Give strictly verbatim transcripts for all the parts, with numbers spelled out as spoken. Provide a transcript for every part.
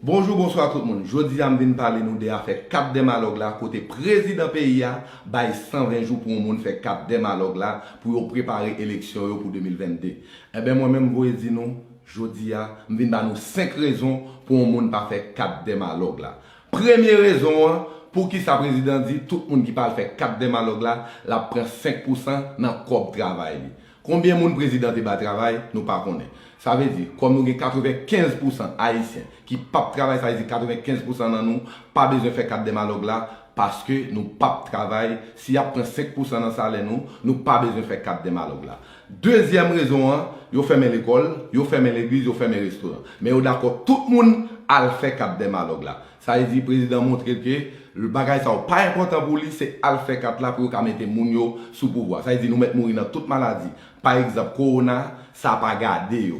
Bonjou, bonswa tout moun. Jodi a m vin pale nou de afè kat dèmalòg la, kote prezidan peyi a bay san ven jou pou yon moun fè kat dèmalòg la pou yo prepare eleksyon yo pou de mil vennde. Enben, mwen menm, m voye di nou, jodi a, m vin ba nou senk rezon pou yon moun pa fè kat dèmalòg la. Premye rezon an, poukisa prezidan di tout moun ki pa al fè kat dèmalòg la, l ap pran senk pousan nan kòb travay li? Konbyen moun prezidan te ba travay, nou pa konnen. Sa vle di, kòm nou gen katrevenkenz pousan Ayisyen ki p ap travay, sa vle di katrevenkenz pousan nan nou pa bezwen fè kat dèmalòg la, paske nou p ap travay. Si y ap pran senk pousan nan salè nou, nou pa bezwen fè kat dèmalòg la. Dezyèm rezon an, yo fèmen lekòl, yo fèmen legliz, yo fèmen restoran. Men yo dakò tout moun al fè kat dèmalòg la. Sa vle di prezidan montre ke bagay sa yo pa enpòtan pou li, se al fè kat la pou yo ka mete moun yo sou pouvwa. Sa vle di nou mèt mouri nan tout maladi. Pa egzanp, kowona, sa pa gade yo.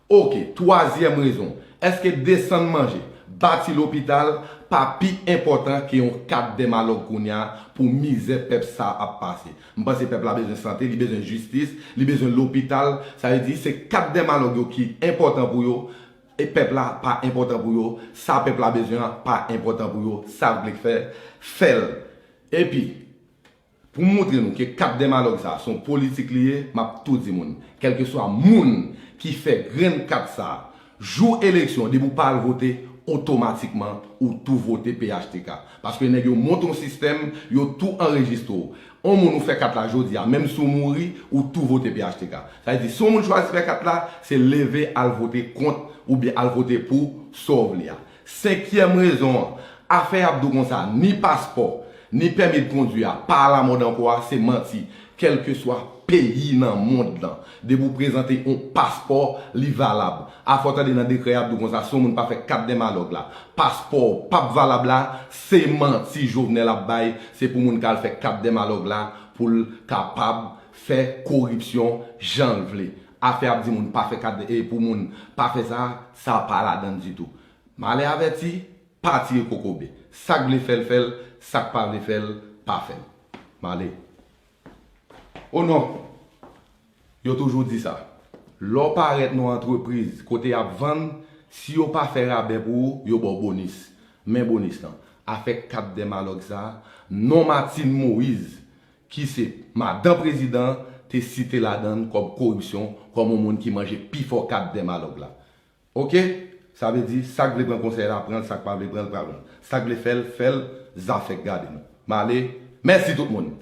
Oke, twazyèm rezon. Èske desann manje, bati lopital, pa pi enpòtan ke yon kat dèmalòg kounye a pou mizè pèp sa ap pase? M panse pèp la bezwen sante, li bezwen jistis, li bezwen lopital. Sa vle di se kat dèmalòg yo ki enpòtan pou yo, e pèp la pa enpòtan pou yo. Sa pèp la bezwen an pa enpòtan pou yo. Sa vle fè, fè l. Epi, pou m montre nou ke kat dèmalòg sa a se yon politik li ye, m ap tou di moun, kèlkeswa moun ki fè grenn kat sa a, jou eleksyon, depi w pa al vote, otomatikman, ou tou vote P H T K. Paske nèg yo monte yon sistèm, yo tou anrejistre w. On moun ou fè kat la jodi a, menm si w mouri, ou tou vote P H T K. Sa vle di, si yon moun chwazi fè kat la, se leve al vote kont oubyen al vote pou sa w vle a. Senkyèm rezon an, afè y ap di w konsa, ni paspò, ni pèmi de kondwi a pa alamòd ankò a, se manti. Kèlkeswa peyi nan mond lan, depi w prezante yon paspò, li valab. Afè w tande nan dekrè y ap di w konsa, si yon moun pa fè kat dèmalòg la, paspò w p ap valab la, se manti Jovenel ap bay, se pou moun k al fè kat dèmalòg la, pou l kapab fè koripsyon jan l vle. Afè ap di moun pa fè kat, e pou moun pa fè sa, sa pa ladan l ditou. Malè avèti, pa tire kokobe. Sa k vle fè l, fè l, sa k pa vle fè l, pa fè l. Malè. O non, yo toujou di sa. Lè w parèt nan yon antrepriz kote y ap vann, si yo pa fè rabè pou ou, yo ba w bonis. Men bonis lan. Afè kat dèmalòg sa a, non Martine Moïse, ki se madan prezidan, te site ladan l kòm koripsyon, kòm yon moun ki manje pifò kat dèmalòg la. Oke? Sa vle di, sa k vle pran konsèy la, pran l, sa k pa vle pran l, pa pran l. Sa k vle fè l, fè l, zafè k gade nou. M ale, mèsi tout moun.